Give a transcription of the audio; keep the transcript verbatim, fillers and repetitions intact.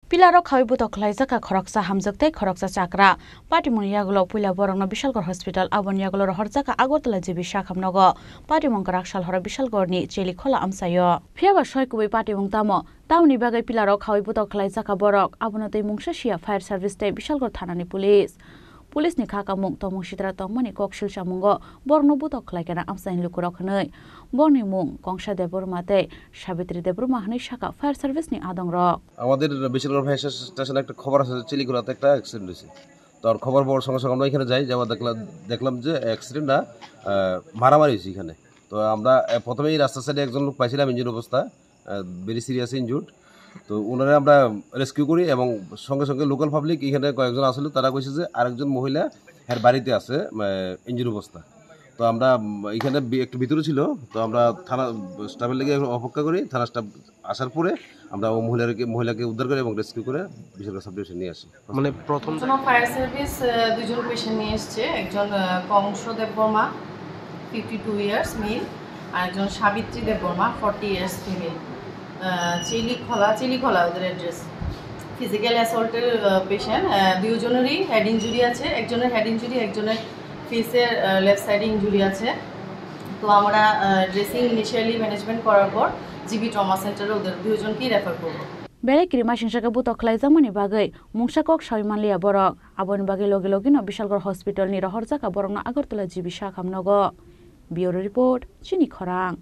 Pilarok khawi butok khlaijak kha khoroksa hamjwk tei khoroksa chakra. Patimungni yagulo puila borokno Bishalgor Hospital, aboni yagulo rohorjak kha Agartala G B Sakham nogo. Patimung kwrak sal horo Bishalgorni Chelikhola amchaio. Phiyaba soi kubui patimung tamo? Tamoni bagwi pilarok khawi butok khlaijak kha borok, abono tei mungsa siya fire service tei Bishalgor thanani police. Police ni kha kamung tongmung sitra tongmani kok silsamungo borokno butok khlaikana amchaini lukurok hwnwi. Borokni mung Kongsa Debbarma tei Sabitri Debbarma hwnwi sakha fire service ni adongrok. আমাদের বিশালগড় ফায়ার স্টেশনে একটা খবর আছে, চিলিখোলাতে একটা অ্যাক্সিডেন্ট হয়েছে। তো আর খবর পাওয়ার সঙ্গে সঙ্গে আমরা এখানে যাই, যাওয়া দেখলাম, দেখলাম যে অ্যাক্সিডেন্ট না, আহ, মারামারি হয়েছে এখানে। তো আমরা, আহ, প্রথমেই রাস্তার সাইডে একজন লোক পাইছিলাম ইঞ্জুর অবস্থা, ভেরি সিরিয়াস ইনজুর্ড। তো ওনারা আমরা রেস্কিউ করি এবং সঙ্গে সঙ্গে লোকাল পাবলিক এখানে কয়েকজন আসলে তারা কইছে যে আরেকজন মহিলা এর বাড়িতে আছে, আহ, ইনজুর অবস্থা। তো আমরা, উম, এখানে বি-, একটু ভিতরে ছিল, তো আমরা থানা স্টাফের লেগে অপেক্ষা করি, থানা স্টাফ আসার পরে আমরা ও মহিলাকে, মহিলাকে উদ্ধার করি এবং রেস্কিউ করে বিশালগড় সাব ডিভিশন নিয়ে আসি। মানে প্রথম প্রথমে ফায়ার সার্ভিস, আহ, দুজন পেশেন্ট নিয়ে এসছে, একজন, আহ, Kansa Debbarma, fifty two years, male, আর একজন Savitri Debbarma, forty years, female. আহ, চিলিখোলা, চিলিখোলা ওদের অ্যাড্রেস। ফিজিক্যাল অ্যাসল্টের, আহ, পেশেন্ট, আহ, দুজনেরই হেড ইনজুরি আছে, একজনের হেড ইনজুরি, একজনের ফেসের, আহ, লেফট সাইডে ইনজুরি আছে। তো আমরা, আহ, ড্রেসিং ইনিশিয়ালি ম্যানেজমেন্ট করার পর জিবি ট্রমা সেন্টারে ওদের দুজনকেই রেফার করবো। Belai kirima singsa khe butok khlaijakmani bagwi mungsa kok sawi manliya borok. Aboni bagwi logi logi no Bishalgor Hospital ni rohorjak kha borokno Agartala G B Sakham nogo. Bureau Report, Chini Khorang.